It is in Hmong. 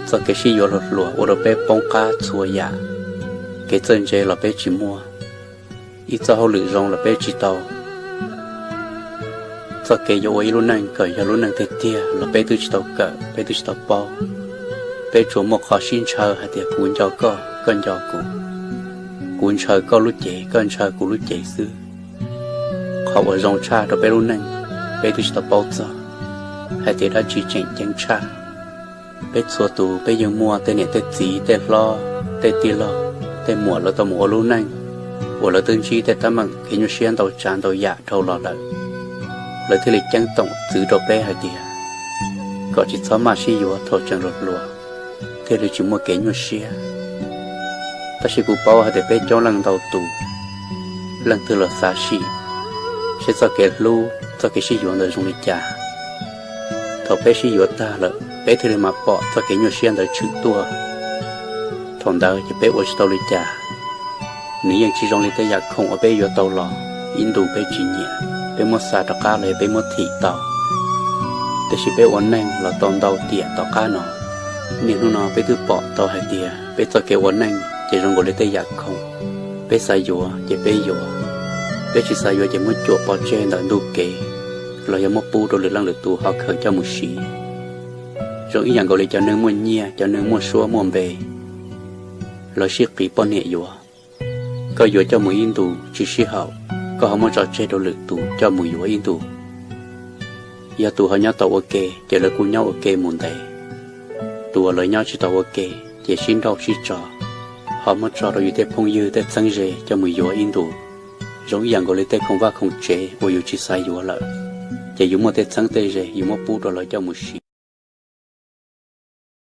Txoj kev sib yuav hluas hluas ua rau peb poob qab txhua yam. Kev txawj ntse los peb tsis muaj, ib txoj hauj lwm zoo los peb tsis tau, txoj kev yuav ua ib lub neej kom yog lub neej tiag tiag los peb twb tsis tau kawm, peb twb tsis tau paub. Peb tsuas muaj qhov sib ntshaw hais tias kuv nco koj, koj nco kuv, kuv ntshaw koj lub cev, koj ntshaw kuv lub cev xwb. Qhov uas zoo tshaj rau peb lub neej, peb twb tsis tau paub txog hais tias dab tsi tseem ceeb tshaj. Peb txhua tus peb yeej muaj tej niam tej txiv, tej hlob, tej tij laug, tej muam lawv tau mus ua lub neej uas lawv twb ntsib tej teeb meem kev nyuaj siab ntau tsav ntau yam dhau los lawm, lawv thiaj li ceeb toom txwv rau peb hais tias kom tsis txhob maj sib yuav thaum tseem hluas hluas, thiaj li tsis muaj kev nyuaj siab. Tab sis kuv paub hais tias peb coob leej ntau tus, leej twg los xav sim seb txoj kev hlub, txoj kev sib yuav ntawd zoo li cas. Thaum peb sib yuav tag lawm, peb thiaj li mam pom txoj kev nyuaj siab ntawd tshwm tuaj. Thaum ntawd ces peb ua tsis tau li cas. Nws yeej tsis zoo li tej yam khoom uas peb yuav tau los, ib ntus peb tsis nyiam, peb muab xa rov qab los yog peb muab thim tau. Tiam sis peb ua neej los tau ntau tiam tom qab no, niaj hnub no peb twb pom tau hais tias peb txoj kev ua neej ces zoo nkaus li tej yam khoom. Peb xav yuav ces peb yuav, peb tsis xav yuav ces muab cuam pov tseg ntawm ntug kev, los yog muab pub rau lwm leej lwm tus ho khaws coj mus siv. Zoo ib yam nkaus li cov neeg muaj nyiaj, cov neeg muaj suab muaj npe, lawv sib qiv poj niam yuav. Koj yuav coj mus ib ntus tsis sib haum, koj ho muab tso tseg rau lwm tus coj mus yuav ib ntus. Yog tus ho nyob tau ua ke ces lawv kuj nyob ua ke mus ntev. Tus uas lawv nyob tsis tau ua ke ces sib nrauj sib tso, ho muab tso rau yus tej phooj ywg tej txheeb ze coj mus yuav ib ntus. Zoo ib yam nkaus li tej khoom vaj khoom tsev uas yus tsis xav yuav lawm, ces yus muaj tej txheeb tej ze yus muab pub rau lawv coj mus siv.